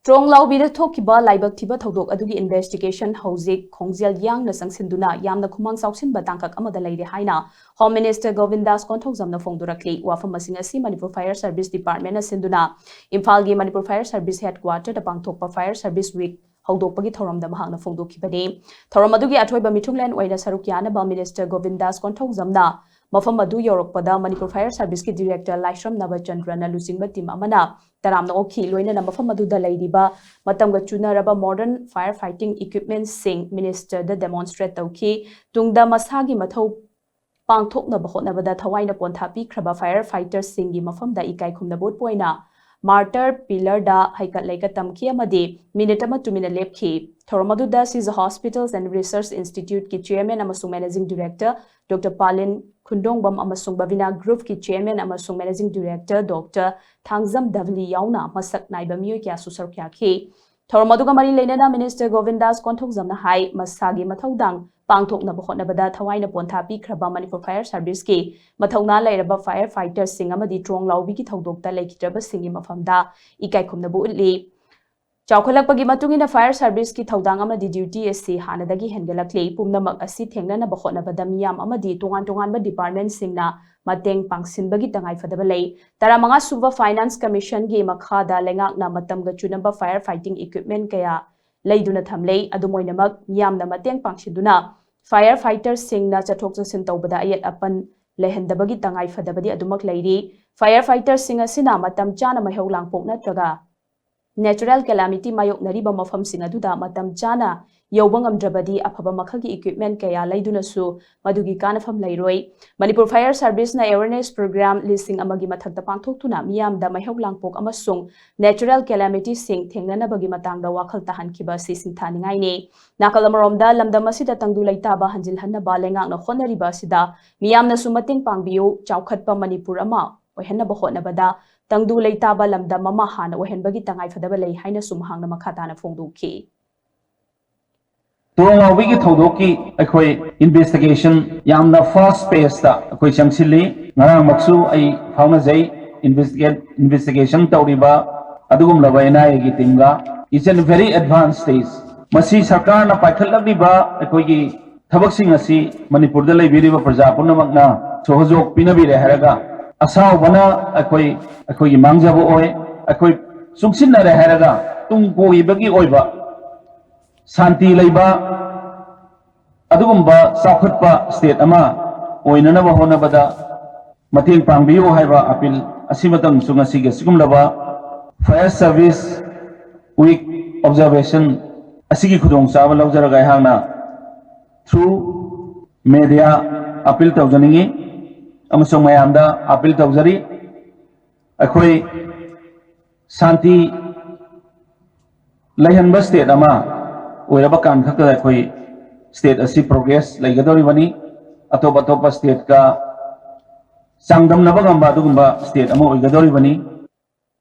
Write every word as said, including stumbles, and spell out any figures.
ꯇ꯭ꯔꯣꯡ ꯂꯥꯎꯕꯤꯗ ꯊꯣꯛꯈꯤꯕ ꯂꯥꯏꯕꯛ ꯊꯤꯕ ꯊꯧꯗꯣꯛ ꯑꯗꯨꯒꯤ investigation ꯍꯧꯖꯤꯛ ꯈꯣꯡꯖꯦꯜ ꯌꯥꯡꯅ ꯆꯪꯁꯤꯟꯗꯨꯅ ꯌꯥꯝꯅ ꯈꯨꯃꯥꯡ ꯆꯥꯎꯁꯤꯟꯕ ꯇꯥꯡꯀꯛ ꯑꯃꯗ ꯂꯩꯔꯦ ꯍꯥꯏꯅ Home Minister ꯒꯣꯕꯤꯟꯗꯥꯁ ꯀꯣꯟꯊꯧꯖꯝꯅ ꯐꯣꯡꯗꯣꯔꯛꯂꯤ꯫ ꯋꯥꯐꯝ ꯑꯁꯤꯡ ꯑꯁꯤ Manipur Fire Service Department ꯅ ꯁꯤꯟꯗꯨꯅ ꯏꯝꯐꯥꯜꯒꯤ Manipur Fire Service Headquarter ꯗ ꯄꯥꯡꯊꯣꯛꯄ Fire Service Week ꯍꯧꯗꯣꯛꯄꯒꯤ ꯊꯧꯔꯝꯗ ꯃꯍꯥꯛꯅ ꯐꯣꯡꯗꯣꯛꯈꯤꯕꯅꯤ꯫ ꯊꯧꯔꯝ ꯑꯗꯨꯒꯤ ꯑꯊꯣꯏꯕ ꯃꯤꯊꯨꯡꯂꯦꯟ ꯑꯣꯏꯅ ꯁꯔꯨꯛ ꯌꯥꯅꯕ Minister ꯒꯣꯕꯤꯟꯗꯥꯁ ꯀꯣꯟꯊꯧꯖꯝꯅ ꯃꯐꯝ ꯑꯗꯨ ꯌꯧꯔꯛꯄꯗ Manipur Fire Service ꯀꯤ Director ꯂꯥꯏꯁ꯭ꯔꯝ ꯅꯕꯆꯟꯗ꯭ꯔꯅ ꯂꯨꯆꯤꯡꯕ team ꯑꯃꯅ ꯇꯔꯥꯝꯅ ꯑꯣꯛꯈꯤ꯫ ꯂꯣꯏꯅꯅ ꯃꯐꯝ ꯑꯗꯨꯗ ꯂꯩꯔꯤꯕ ꯃꯇꯝꯒ ꯆꯨꯅꯔꯕ modern fire fighting equipment ꯁꯤꯡ Minister ꯗ demonstrate ꯇꯧꯈꯤ꯫ ꯇꯨꯡꯗ ꯃꯁꯥꯒꯤ ꯃꯊꯧ ꯄꯥꯡꯊꯣꯛꯅꯕ ꯍꯣꯠꯅꯕꯗ ꯊꯋꯥꯏꯅ ꯄꯣꯟꯊꯥ ꯄꯤꯈ꯭ꯔꯕ fire fighter ꯁꯤꯡꯒꯤ ꯃꯐꯝꯗ ꯏꯀꯥꯏ ꯈꯨꯝꯅꯕ ꯎꯠꯄ ꯑꯣꯏꯅ martyr pillar ꯗ ꯍꯩꯀꯠ ꯂꯩꯀꯠ ꯇꯝꯈꯤ ꯑꯃꯗꯤ minute ꯑꯃ ꯇꯨꯃꯤꯟꯅ ꯂꯦꯞꯈꯤ꯫ ꯊꯧꯔꯝ ꯑꯗꯨꯗ Sija Hospitals and Research Institute ꯀꯤ Chairman ꯑꯃꯁꯨꯡ Managing Director Doctor ꯄꯥꯂꯤꯟ ꯈꯨꯟꯗꯣꯡꯕꯝ ꯑꯃꯁꯨꯡ Bhavina Group ꯀꯤ Chairman ꯑꯃꯁꯨꯡ Managing Director Doctor ꯊꯥꯡꯖꯝ ꯙꯕꯂꯤ ꯌꯥꯎꯅ ꯃꯁꯛ ꯅꯥꯏꯕ ꯃꯤꯑꯣꯏ ꯀꯌꯥꯁꯨ ꯁꯔꯨꯛ ꯌꯥꯈꯤ꯫ ꯊꯧꯔꯝ ꯑꯗꯨꯒ ꯃꯔꯤ ꯂꯩꯅꯅ Minister ꯒꯣꯕꯤꯟꯗꯥꯁ ꯀꯣꯟꯊꯧꯖꯝꯅ ꯍꯥꯏ, ꯃꯁꯥꯒꯤ ꯃꯊꯧꯗꯥꯡ ꯄꯥꯡꯊꯣꯛꯅꯕ ꯍꯣꯠꯅꯕꯗ ꯊꯋꯥꯏꯅ ꯄꯣꯟꯊꯥ ꯄꯤꯈ꯭ꯔꯕ Manipur Fire Service ꯀꯤ ꯃꯊꯧꯅꯥ ꯂꯩꯔꯕ fire fighter ꯁꯤꯡ ꯑꯃꯗꯤ ꯇ꯭ꯔꯣꯡ ꯂꯥꯎꯕꯤꯒꯤ ꯊꯧꯗꯣꯛꯇ ꯂꯩꯈꯤꯗ꯭ꯔꯕꯁꯤꯡꯒꯤ ꯃꯐꯝꯗ ꯏꯀꯥꯏ ꯈꯨꯝꯅꯕ ꯎꯠꯂꯤ꯫ ꯆꯥꯎꯈꯠꯂꯛꯄꯒꯤ ꯃꯇꯨꯡ ꯏꯟꯅ fire service ꯀꯤ ꯊꯧꯗꯥꯡ ꯑꯃꯗꯤ duty ꯑꯁꯤ ꯍꯥꯟꯅꯗꯒꯤ ꯍꯦꯟꯒꯠꯂꯛꯂꯤ꯫ ꯄꯨꯝꯅꯃꯛ ꯑꯁꯤ ꯊꯦꯡꯅꯅꯕ ꯍꯣꯠꯅꯕꯗ ꯃꯤꯌꯥꯝ ꯑꯃꯗꯤ ꯇꯣꯉꯥꯟ ꯇꯣꯉꯥꯟꯕ department ꯁꯤꯡꯅ ꯃꯇꯦꯡ ꯄꯥꯡꯁꯤꯟꯕꯒꯤ ꯇꯉꯥꯏ ꯐꯗꯕ ꯂꯩ꯫ ꯇꯔꯥꯃꯉꯥ ꯁꯨꯕ Finance Commission ꯒꯤ ꯃꯈꯥꯗ ꯂꯩꯉꯥꯛꯅ ꯃꯇꯝꯒ ꯆꯨꯅꯕ fire fighting equipment ꯀꯌꯥ ꯂꯩꯗꯨꯅ ꯊꯝꯂꯦ꯫ ꯑꯗꯨꯝ ꯑꯣꯏꯅꯃꯛ, ꯃꯤꯌꯥꯝꯅ ꯃꯇꯦꯡ ꯄꯥꯡꯁꯤꯟꯗꯨꯅ fire fighter ꯁꯤꯡꯅ ꯆꯠꯊꯣꯛ ꯆꯠꯁꯤꯟ ꯇꯧꯕꯗ ꯑꯌꯦꯠ ꯑꯄꯟ ꯂꯩꯍꯟꯗꯕꯒꯤ ꯇꯉꯥꯏ ꯐꯗꯕꯗꯤ ꯑꯗꯨꯃꯛ ꯂꯩꯔꯤ꯫ Fire fighter ꯁꯤꯡ ꯑꯁꯤꯅ ꯃꯇꯝ ꯆꯥꯅ ꯃꯩꯍꯧ ꯂꯥꯡꯄꯣꯛ ꯅꯠꯇ꯭ꯔꯒ natural calamity ꯃꯥꯌꯣꯛꯅꯔꯤꯕ ꯃꯐꯝꯁꯤꯡ ꯑꯗꯨꯗ ꯃꯇꯝ ꯆꯥꯅ ꯌꯧꯕ ꯉꯝꯗ꯭ꯔꯕꯗꯤ ꯑꯐꯕ ꯃꯈꯜꯒꯤ equipment ꯀꯌꯥ ꯂꯩꯗꯨꯅꯁꯨ ꯃꯗꯨꯒꯤ ꯀꯥꯟꯅꯐꯝ ꯂꯩꯔꯣꯏ꯫ Manipur Fire Service ꯅ awareness program ꯂꯤꯁꯤꯡ ꯑꯃꯒꯤ ꯃꯊꯛꯇ ꯄꯥꯡꯊꯣꯛꯇꯨꯅ ꯃꯤꯌꯥꯝꯗ ꯃꯩꯍꯧ ꯂꯥꯡꯄꯣꯛ ꯑꯃꯁꯨꯡ natural calamity ꯁꯤꯡ ꯊꯦꯡꯅꯅꯕꯒꯤ ꯃꯇꯥꯡꯗ ꯋꯥꯈꯜ ꯇꯥꯍꯟꯈꯤꯕ ꯑꯁꯤ ꯁꯤꯡꯊꯥꯅꯤꯡꯉꯥꯏꯅꯤ꯫ ꯅꯥꯀꯜ ꯑꯃꯔꯣꯝꯗ, ꯂꯝꯗꯝ ꯑꯁꯤꯗ ꯇꯪꯗꯨ ꯂꯩꯇꯥꯕ ꯍꯟꯖꯤꯜꯍꯟꯅꯕ ꯂꯩꯉꯥꯛꯅ ꯍꯣꯠꯅꯔꯤꯕ ꯑꯁꯤꯗ ꯃꯤꯌꯥꯝꯅꯁꯨ ꯃꯇꯦꯡ ꯄꯥꯡꯕꯤꯌꯨ꯫ ꯆꯥꯎꯈꯠꯄ ꯃꯅꯤꯄꯨꯔ ꯑꯃ ꯑꯣꯏꯍꯟꯅꯕ ꯍꯣꯠꯅꯕꯗ ꯇꯪꯗꯨ ꯂꯩꯇꯥꯕ ꯂꯝꯗꯝ ꯑꯃ ꯍꯥꯟꯅ ꯑꯣꯏꯍꯟꯕꯒꯤ ꯇꯉꯥꯏꯐꯗꯕ ꯂꯩ ꯍꯥꯏꯅꯁꯨ ꯃꯍꯥꯛꯅ ꯃꯈꯥ ꯇꯥꯅ ꯐꯣꯡꯗꯣꯛꯈꯤ꯫ ꯇ꯭ꯔꯣꯡ ꯂꯥꯎꯕꯤꯒꯤ ꯊꯧꯗꯣꯛꯀꯤ ꯑꯩꯈꯣꯏ investigation ꯌꯥꯝꯅ fast pace ꯇ ꯑꯩꯈꯣꯏ ꯆꯪꯁꯤꯜꯂꯤ꯫ ꯉꯔꯥꯡꯃꯛꯁꯨ ꯑꯩ ꯐꯥꯎꯅꯖꯩ꯫ Investigate, investigation ꯇꯧꯔꯤꯕ ꯑꯗꯨꯒꯨꯝꯂꯕ ꯑꯦꯟ ꯑꯥꯏ ꯑꯦꯒꯤ ꯇꯤꯝꯒ, it's in very advanced stage. ꯃꯁꯤ ꯁꯔꯀꯥꯔꯅ ꯄꯥꯏꯈꯠꯂꯛꯂꯤꯕ ꯑꯩꯈꯣꯏꯒꯤ ꯊꯕꯛꯁꯤꯡ ꯑꯁꯤ ꯃꯅꯤꯄꯨꯔꯗ ꯂꯩꯕꯤꯔꯤꯕ ꯄ꯭ꯔꯖꯥ ꯄꯨꯝꯅꯃꯛꯅ ꯁꯍꯖꯣꯛ ꯄꯤꯅꯕꯤꯔꯦ ꯍꯥꯏꯔꯒ, ꯑꯁꯥꯎꯕꯅ ꯑꯩꯈꯣꯏ, ꯑꯩꯈꯣꯏꯒꯤ ꯃꯥꯡꯖꯕ ꯑꯣꯏ꯫ ꯑꯩꯈꯣꯏ ꯆꯨꯡꯁꯤꯟꯅꯔꯦ ꯍꯥꯏꯔꯒ ꯇꯨꯡ ꯀꯣꯏꯕꯒꯤ ꯑꯣꯏꯕ ꯁꯥꯟꯇꯤ ꯂꯩꯕ ꯑꯗꯨꯒꯨꯝꯕ ꯆꯥꯎꯈꯠꯄ ꯁ꯭ꯇꯦꯠ ꯑꯃ ꯑꯣꯏꯅꯅꯕ ꯍꯣꯠꯅꯕꯗ ꯃꯇꯦꯡ ꯄꯥꯡꯕꯤꯌꯨ ꯍꯥꯏꯕ ꯑꯄꯤꯜ ꯑꯁꯤꯃꯇꯪꯁꯨ ꯉꯁꯤꯒꯤ ꯑꯁꯤꯒꯨꯝꯂꯕ Fire Service Week Observation ꯑꯁꯤꯒꯤ ꯈꯨꯗꯣꯡꯆꯥꯕ ꯂꯧꯖꯔꯒ ꯑꯩꯍꯥꯛꯅ through media ꯑꯄꯤꯜ ꯇꯧꯖꯅꯤꯡꯏ ꯑꯃꯁꯨꯡ ꯃꯌꯥꯝꯗ ꯑꯄꯤꯜ ꯇꯧꯖꯔꯤ꯫ ꯑꯩꯈꯣꯏ ꯁꯥꯟꯇꯤ ꯂꯩꯍꯟꯕ ꯁ꯭ꯇꯦꯠ ꯑꯃ ꯑꯣꯏꯔꯕ ꯀꯥꯟ ꯈꯛꯇꯗ ꯑꯩꯈꯣꯏ ꯁ꯭ꯇꯦꯠ ꯑꯁꯤ ꯄ꯭ꯔꯣꯒ꯭ꯔꯦꯁ ꯂꯩꯒꯗꯧꯔꯤꯕꯅꯤ꯫ ꯑꯇꯣꯞ ꯑꯇꯣꯞꯄ ꯁ꯭ꯇꯦꯠꯀ ꯆꯥꯡꯗꯝꯅꯕ ꯉꯝꯕ ꯑꯗꯨꯒꯨꯝꯕ ꯁ꯭ꯇꯦꯠ ꯑꯃ ꯑꯣꯏꯒꯗꯧꯔꯤꯕꯅꯤ꯫